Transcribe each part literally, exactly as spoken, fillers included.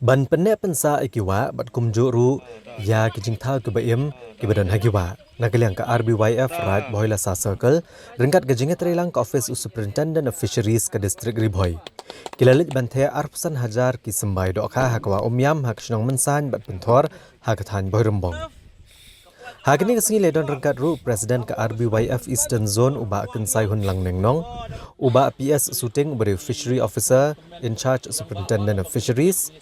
Ban pynneh pynsah ïa ki wah bad kumjuh ruh ïa ki jingthaw kiba im kiba don ha ki wah, na ka liang ka R B Y F Raid Bhoilasa Circle ryngkat ka jingïatreilang ka office u Superintendent of Fisheries ka District Ri Bhoi, ki la leit ban theh arphew san hajar ki symbai dohkha ha ka wah Umïam ha ka shnong Mynsaiñ bad Pynthor ha ka thaiñ Bhoirymbong. Ha kane ka sngi la don ryngkat ruh President ka R B Y F Eastern Zone u Bah Kynsaihunlang Nengnong, u Bah P S Suting uba dei u Fishery Officer in charge Superintendent of Fisheries,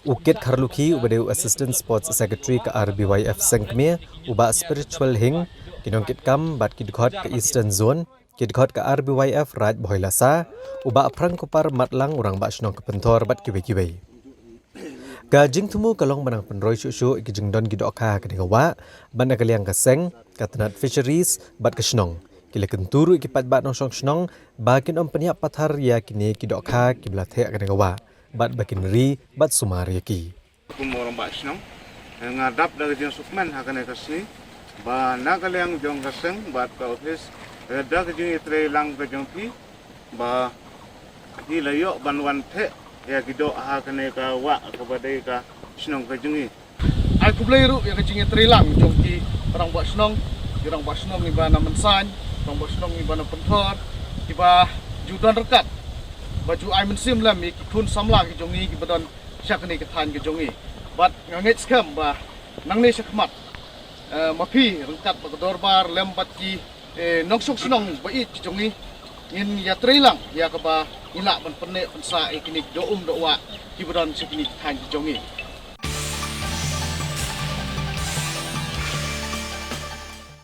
u Kit Kharlukhi uba dei u Assistant Sports Secretary ka R B Y F Sengkmie, u Bah Spiritual Hing, ki nongkitkam bad ki dkhot ka Eastern Zone, ki dkhot ka R B Y F Raid Bhoilasa, u Bah Phrang Kupar Matlang u Rangbah Shnong ka Pynthor bad kiwei kiwei. Ka jingthmu ka long ba nang pynroi shuh shuh ïa ki jingdon ki dohkha ha kane ka wah, bad na ka liang ka seng, ka tnat Fisheries bad ka shnong ki la kyntu ruh ïa ki paidbah nongshong shnong ba kin ym pynïap pathar ïa kine ki dohkha kiba la theh ha kane ka wah, bad ba kin ri bad sumar ïa ki. Kum u Rangbah Shnong, eh, nga dap da ka jingsukmen ha kane ka sngi ba na ka liang jong ka seng bad ka office, eh, da ka jingïatreilang ka jong phi, ba phi la ïoh ban wan theh ïa ki doh ha kane ka wah kaba dei ka shnong ka jong ngi. Ai khublei ruh ïa ka jingïatreilang jong ki Rangbah Shnong, ki Rangbah Shnong kiba na Mynsaiñ, Rangbah Shnong kiba na Pynthor, kiba ju don ryngkat, ba ju ai mynsiem lem ïa ki khun samla ki jong ngi kiba don sha kane ka thaiñ ka jong ngi. Bad nga ngeit skhem ba nangne shakhmat, eh, ma phi ryngkat bad ka dorbar lem bad ki, eh, nongshong shnong ba ïeit ki jong ngi, ngin ïatreilang ïa kaba ngin lah ban pynneh pynsah ïa kine ki doh um doh wah kiba don sha kine ki thaiñ ki jong ngi.